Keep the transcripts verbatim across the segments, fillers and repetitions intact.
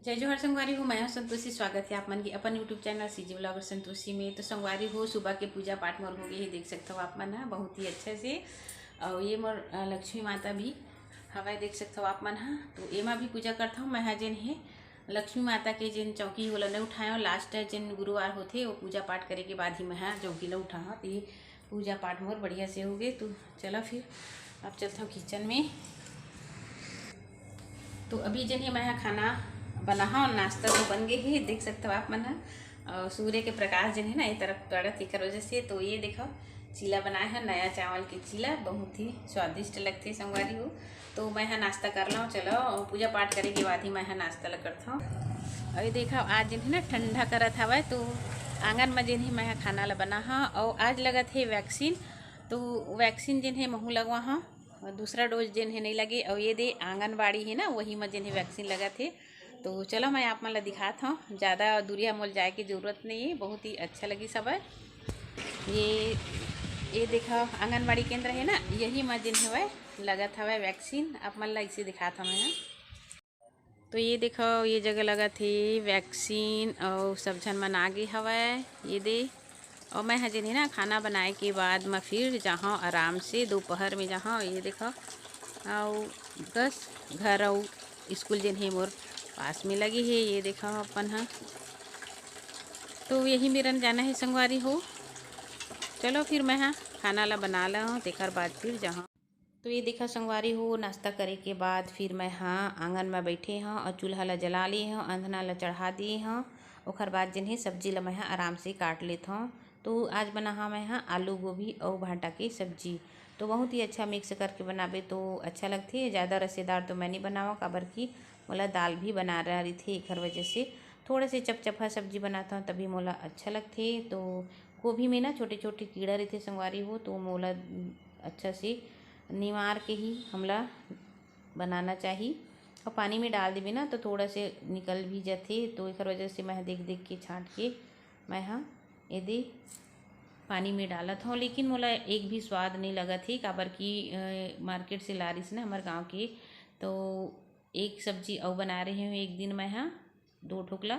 जय जोहार संगवारी हो, मैं हूं संतोषी। स्वागत हे आप मन के अपन YouTube channel CG Vlogger Santoshi में। तो संगवारी हो, सुबह के पूजा पाठ मोर हो गे हे, देख सकत हो आप मन ह बहुत ही अच्छा से। अउ ये मोर, अ, लक्ष्मी माता भी हवय, देख सकत हो आप मन ह। तो एमा भी पूजा करत हव मैं ह, जेन हे लक्ष्मी माता के जेन चौकी हे ओला नइ उठाए हव। लास्ट जेन गुरुवार होथे, वो पूजा पाठ करे के बाद ही मैं ह चौकी ला उठाहव। तो ये पूजा पाठ मोर बढ़िया से हो गे। तो चलो फिर अब चलत हव किचन में। तो अभी जेन हे मैं ह खाना बनाहव, नाश्ता तो बन गे हे, देख सकत हो आप मन ह। अउ सूर्य के प्रकाश जेन हे ना, ये तरफ पड़त, एकर वजह से। तो ये देखो, चीला बनाए हे, नया चावल के चीला, बहुत ही स्वादिष्ट लगथे संगवारी हो। तो मैं ह नाश्ता कर लव, चलो, अउ पूजा पाठ करे के बाद ही मैं ह नाश्ता ल करथव। अउ ये देखो, आज जेन हे ना ठंडा करत हवय, तो आंगन म जेन हे मैं ह खाना ल बनाहव। अउ आज लगत हे वैक्सीन, तो वैक्सीन जेन हे महू लगवाहव, दूसरा डोज जेन हे नइ लगे। अउ ये दे आंगनबाड़ी हे ना, वही म जेन हे वैक्सीन लगत हे। तो चलो, मैं आप मन ल दिखात हव, ज़्यादा दूरिहा मोल जाए के जरूरत नइ हे, बहुत ही अच्छा लगिस हवय। ये, ये देखो, आंगनबाड़ी केंद्र हे ना, यही म जेन हवय लगत हवय वैक्सीन, आप मन ल इसे दिखात हव मैं ह। तो ये देखो, ये जगह लगत हे वैक्सीन, अउ सब झन मन आगे हवय। ये दे, अउ मैं ह जेन हे ना, खाना बनाए के बाद म फिर जाहव आराम से, दोपहर में जाहव। ये देखो, अउ बस घर अउ स्कूल जेन हे मोर पास में लगे हे। ये देखो अपन ह, तो यही मेरन जाना हे संगवारी हो। चलो फिर मैं ह खाना ला बना लव, तेकर बाद फिर जाहव। तो ये देखा संगवारी हो, नाश्ता करे के बाद फिर मैं ह आंगन में बैठे हव अउ चूल्हा ला जला लिए हव, अंधना ला चढ़ा दिए हव। ओखर बाद जेन हे सब्जी ला मैं ह आराम से काट लेत हव। तो आज बनाहा मैं ह आलू, गोभी अउ भांटा के सब्जी। तो बहुत ही अच्छा मिक्स करके बनाबे तो अच्छा लगथे। ज़्यादा रसेदार तो मैं नइ बनावव, काबर कि मोला दाल भी बनाना रहिथे, एखर वजह से थोड़ा से चपचपा सब्जी बनात हव, तभी मोला अच्छा लगथे। तो गोभी में ना छोटे-छोटे कीड़ा रहिथे संगवारी हो, तो मोला अच्छा से निवार के ही हमला बनाना चाही। अउ पानी में डाल देबे ना, तो थोड़ा से निकल भी जथे, तो एखर वजह से मैं ह देख-देख के, छांट के मैं ह एदे पानी में डालत हव। लेकिन मोला एक भी स्वाद नइ लगत हे, काबर कि, अ, मार्केट से ला रिहिस ना हमर गांव के, तो एक सब्जी अउ बना रहे हव एक दिन मैं ह, दो ठोकला।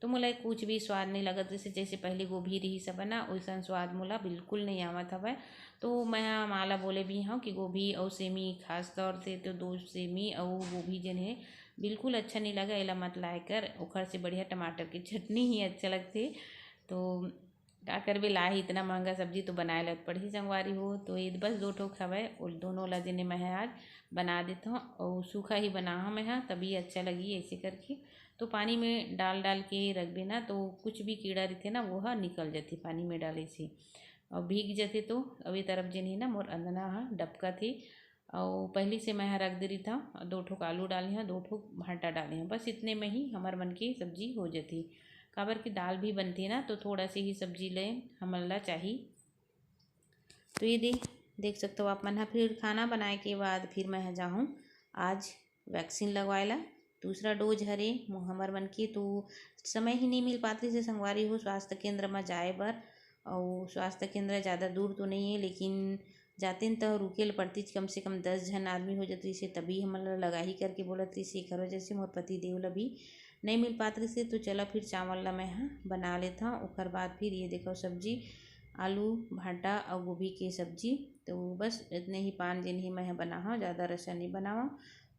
तो मोला कुछ भी स्वाद नइ लगत, जैसे, जैसे पहले गोभी रिहिस हवय ना, वैसन स्वाद मोला बिल्कुल नइ आवत हवय। तो मैं ह माँ ला बोले भी हव कि गोभी अउ सेमी, खास तौर से तो दो सेमी अउ गोभी जेन हे, बिल्कुल अच्छा नइ लगे, एला मत लाए कर, ओखर से बढ़िया टमाटर के चटनी ही अच्छा लगथे। तो का करबे, लाही इतना महंगा सब्जी तो बनाए ल पड़ही संगवारी हो। तो ये बस दो ठोक हवय, ओ दोनों ला जेने मैं ह आज बना देत हव, अउ सूखा ही बनाहव मैं ह, तभी अच्छा लगही ऐसे करके। तो पानी में डाल डाल के रखबे ना, तो कुछ भी कीड़ा रहिथे ना, वो ह निकल जथे पानी में डाले से, अउ भीग जथे। तो अब ये तरफ जेन हे ना, मोर अंदना ह डबकत हे, अउ पहिली से मैं ह रख दे रहिथव, दो ठोक आलू डाले हव, दो ठोक भांटा डाले हव, बस इतने में ही हमर मन के सब्जी हो जथे। काबर कि दाल भी बनथे ना, तो थोड़ा से ही सब्जी ले हमन ला चाही। तो ये दे, देख सकत हो आप मन ह, फिर खाना बनाए के बाद फिर मैं ह जाहूँ आज वैक्सीन लगवाए ला। दूसरा डोज हरे मो-, हमर मन के तो समय ही नइ मिल पात रहिस हे संगवारी हो स्वास्थ्य केंद्र म जाए बर। अउ स्वास्थ्य केंद्र ज़्यादा दूर तो नइ हे, लेकिन जातेन त रुके ल पड़तिच, कम से कम दस झन आदमी हो जात रहिस हे, तभी हमन ल लगा ही करके बोलत रहिस हे। एखर वजह से मोर पति देव ल भी नइ मिल पात रहिस हे। तो चला फिर चावल ल मैं ह बना लेथव। ओखर बाद फिर ये देखो सब्जी, आलू, भांटा अउ गोभी के सब्जी। तो बस इतने ही पान जेन ही मैं ह बनाहव, ज़्यादा रसा नइ बनावव।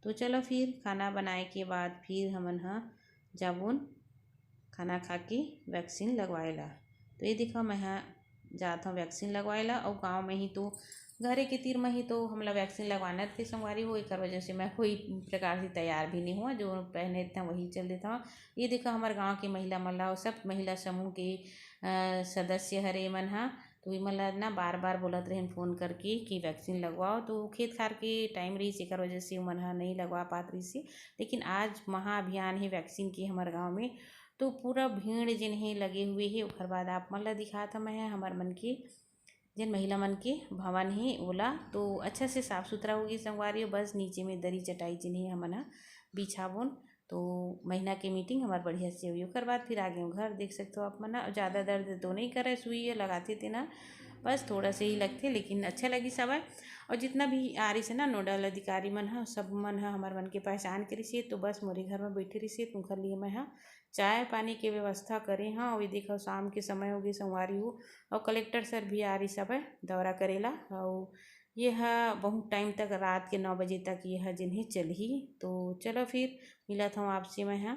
तो चलो फिर खाना बनाए के बाद फिर हमन ह जाबोन खाना खा के वैक्सीन लगवाए ला। तो ये देखो मैं ह जात हव वैक्सीन लगवाए ला। अउ गाँव में ही तो, घरे के तीर में ही तो हमला वैक्सीन लगवाना रहिथे संगवारी हो, एकर वजह से मैं कोई प्रकार से तैयार भी नइ होवव, जो पहने रहिथव वही चल देथव। ये देखो हमर गाँव के महिला मन ला, अउ सब महिला समूह के, अ, सदस्य हरे मन ह, तो विमल ला ना बार बार बोलत रहेन फोन करके कि वैक्सीन लगवाओ। तो खेत खार के टाइम रहिस, एकर वजह से उमन ह नइ लगवा पात रहिस हे। लेकिन आज महाअभियान हे वैक्सीन के हमर गांव में, तो पूरा भीड़ जेन हे लगे हुए हे। ओकर बाद आप मन ला दिखात हव मैं ह हमर मन के जेन महिला मन के भवन हे ओला, तो अच्छा से साफ सुथरा होगे संगवारी हो। बस नीचे में दरी चटाई जेन हे हमन ह बिछाबोन, तो महीना के मीटिंग हमर बढ़िया से होई। ओकर बाद फिर आगे घर देख सकते हो आप मन ह। ज़्यादा दर्द तो नहीं करे, सुई लगाथे तेना, बस थोड़ा से ही लगथे, लेकिन अच्छा लगिस हवय। और जितना भी आ रही से ना नोडल अधिकारी मन ह, सब मन ह हमर मन के पहचान के रहिसे। तो बस मोरे घर में बैठे रहिसे, तो उनकर लिए मैं ह चाय पानी के व्यवस्था करे हव। अउ ये देखो, शाम के समय होगे संगवारी हो, अउ कलेक्टर सर भी आ रहिस हवय दौरा करेला। अउ ये ह बहुत टाइम तक, रात के नौ बजे तक ये ह जिन्हें चलही। तो चलो फिर मिलत हव आपसे मैं ह।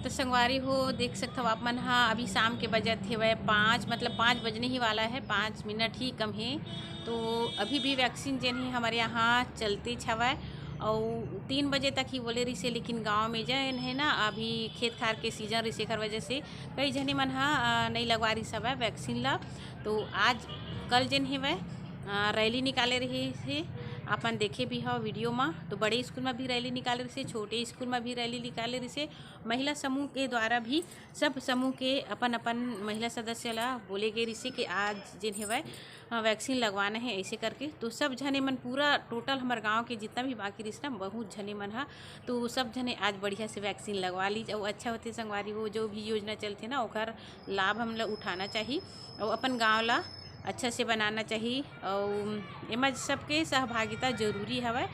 तो संगवारी हो, देख सकत हव आप मन ह, अभी शाम के बजत हेवय पाँच, मतलब पाँच बजने ही वाला है, पाँच मिनट ही कम है। तो अभी भी वैक्सीन जेन है हमर यहाँ चलतेच हवय, अउ तीन बजे तक ही बोले रहिसे, लेकिन गांव में जेन है ना, अभी खेत खार के सीजन रहिसे, एकर वजह से कई झने मन ह अ, नई लगवा रहिस हवय वैक्सीन ला। तो आज, कल जेन हेवय अ, रैली निकाले रहिसे, अपन देखे भी हव वीडियो म। तो बड़े स्कूल म भी रैली निकाले रहिसे, छोटे स्कूल म भी रैली निकाले रहिसे। महिला समूह के द्वारा भी सब समूह के अपन अपन महिला सदस्य ला बोले गे रहिसे कि आज जेन हेवय, अ, वैक्सीन लगवाना है, ऐसे करके। तो सब झने मन, पूरा टोटल हमर गांव के जितना भी बाकी रहिस ना, बहुत झने मन ह, तो सब झने आज बढ़िया से वैक्सीन लगवा लीज। अउ अच्छा होथे संगवारी हो, जो भी योजना चलथे ना, ओकर लाभ हमला उठाना चाही, अउ अपन गांव ला अच्छा से बनाना चाही। अउ एमा सबके सहभागिता जरूरी हवय।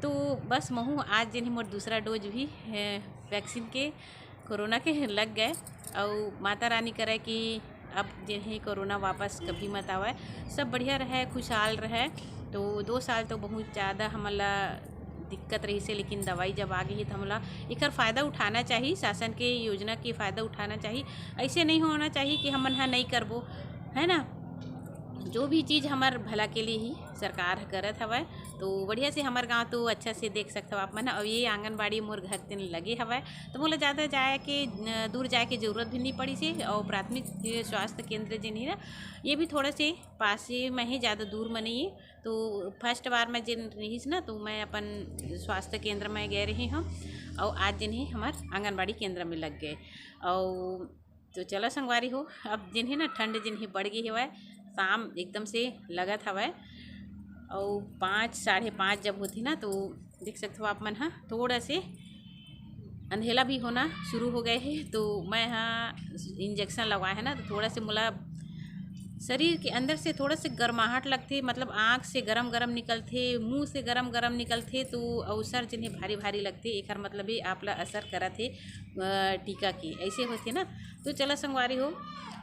तो बस महू आज जेन हे, मोर दूसरा डोज भी, ए, वैक्सीन के, कोरोना के लग गए। अउ माता रानी करे कि अब जेन हे कोरोना वापस कभी मत आवय, सब बढ़िया रहे, खुशहाल रहे। तो दो साल तो बहुत ज़्यादा हमन ला दिक्कत रहिसे, लेकिन दवाई जब आ गई है तो हमला एकर फ़ायदा उठाना चाहिए, शासन के योजना के फ़ायदा उठाना चाहिए। ऐसे नहीं होना चाहिए कि हमन ह नहीं करबो, है ना। जो भी चीज़ हमर भला के लिए ही सरकार ह करत हवय। तो बढ़िया से हमर गांव तो अच्छा से देख सकत हव आप मन। और ये आंगनबाड़ी मोर घर तेन लगे हवय, तो मोला ज़्यादा जाए के, अ, दूर जाए के जरूरत भी नहीं पड़ी से। और प्राथमिक स्वास्थ्य केंद्र जेन हे ना, ये भी थोड़ा से पास ही में ही, ज़्यादा दूर में नहीं है। तो फर्स्ट बार मैं जेन रहिस ना, तो मैं अपन स्वास्थ्य केंद्र में गए रही हूँ, और आज जेन हे हमर आंगनबाड़ी केंद्र में लग गए। और तो चलो संगवारी हो, अब जेन हे ना, ठंड जेन हे बढ़ गई हवय, शाम एकदम से लगत हवय। और पाँच, साढ़े पाँच जब होती ना, तो देख सकते हो आप मन ह, थोड़ा से अंधेला भी होना शुरू हो गए हे। तो मैं ह इंजेक्शन लगवाए है ना, तो थोड़ा से मोला शरीर के अंदर से थोड़ा से गर्माहट लगथे, मतलब आँख से गरम गरम निकलथे, मुंह से गरम गरम निकलथे, तो अवसर जेन हे भारी भारी लगथे। एकर मतलब ही आप ला असर करत हे, अ, टीका के, ऐसे होथे ना। तो चला संगवारी हो,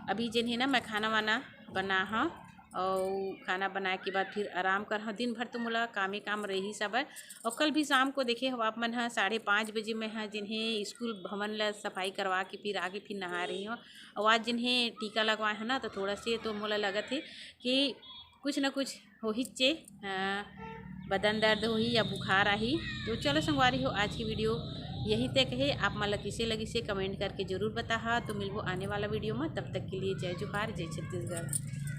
अभी जेन हे ना, मैं खाना वाना बना हव, और खाना बनाए के बाद फिर आराम कर हव। दिन भर तो मोला कामे काम रही सब है। और कल भी शाम को देखे हो आप मन ह, साढ़े पाँच बजे मैं ह जेन हे स्कूल भवन ला सफाई करवा के फिर आगे फिर नहा रही हूँ। और आज जेन हे टीका लगवाए हो ना, तो थोड़ा से तो मोला लगत हे कि कुछ ना कुछ होही चे, अ, बदन दर्द होही या बुखार आही। तो चलो संगवारी हो, आज की वीडियो यहीं तक है। आप मन ला किसे लगी से कमेंट करके जरूर बताहा। तो मिलबो आने वाला वीडियो में, तब तक के लिए जय जोहार, जय छत्तीसगढ़।